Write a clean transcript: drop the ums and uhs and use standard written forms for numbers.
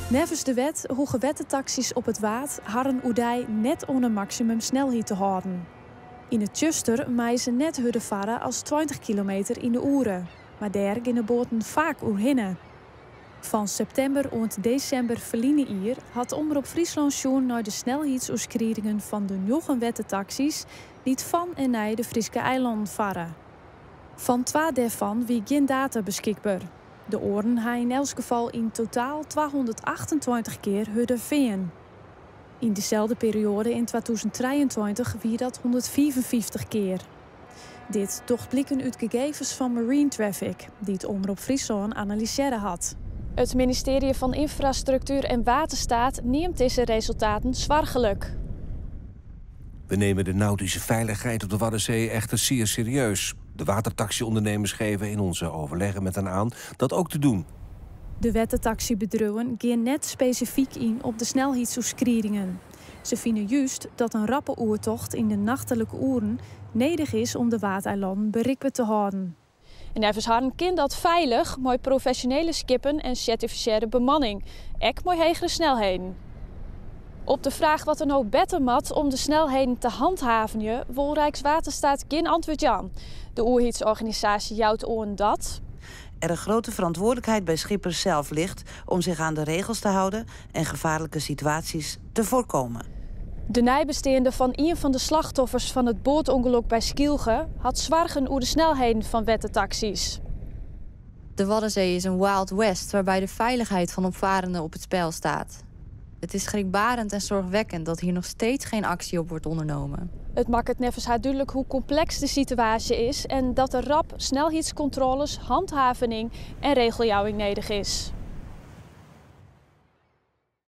Neffens de wet hoege wettertaksys op it Waad harren oerdei net oan in maksimumsnelheid te hâlden. Yn it tsjuster meie se net hurder farre as 20 kilometer yn de oere, mar dêr geane boaten faak oerhinne. Fan septimber oant desimber ferline jier hat Omrop Fryslân sjoen nei de snelheidsoerskridingen fan de njoggen wettertaksys dy't fan en nei de Fryske eilannen farre. Fan twa dêrfan wie gjin data beskikber. De oaren ha yn elts gefal yn totaal 228 kear hurder fearn. Yn deselde perioade yn 2023 wie dat 155 kear. Dit docht bliken út gegevens fan Marine Traffic, dy't Omrop Fryslân analysearre hat. It ministearje fan Ynfrastruktuer en Waterstaat neamt dizze resultaten soarchlik. We nemen de nautische veiligheid op de Waddenzee echter zeer serieus. De watertaxi-ondernemers geven in onze overleggen met hen aan dat ook te doen. De wettertaksybedriuwen gean net spesifyk yn op de snelheidsoerskridingen. Se fine just dat in rappe oertocht yn de nachtlike oeren nedich is om de Waadeilannen berikber te hâlden. En neffens harren kin dat feilich mei profesjonele skippen en sertifisearre bemanning, ek mei hegere snelheden. Op de fraach wat der no better moat om de snelheden te hanthavenjen, wol Rijkswaterstaat gjin antwurd jaan. De oerheidsorganisaasje jout oan dat er een grote verantwoordelijkheid bij schippers zelf ligt om zich aan de regels te houden en gevaarlijke situaties te voorkomen. De neibesteanden fan ien fan de slachtoffers fan it boatûngelok by Skylge hat soargen oer de snelheden fan wettertaksys. De Waddenzee is een Wild West waarbij de veiligheid van opvarenden op het spel staat. Het is schrikbarend en zorgwekkend dat hier nog steeds geen actie op wordt ondernomen. It makket neffens har dúdlik hoe kompleks de situaasje is en dat der rap snelheidskontrôles, hanthavening en regeljouwing nedich is.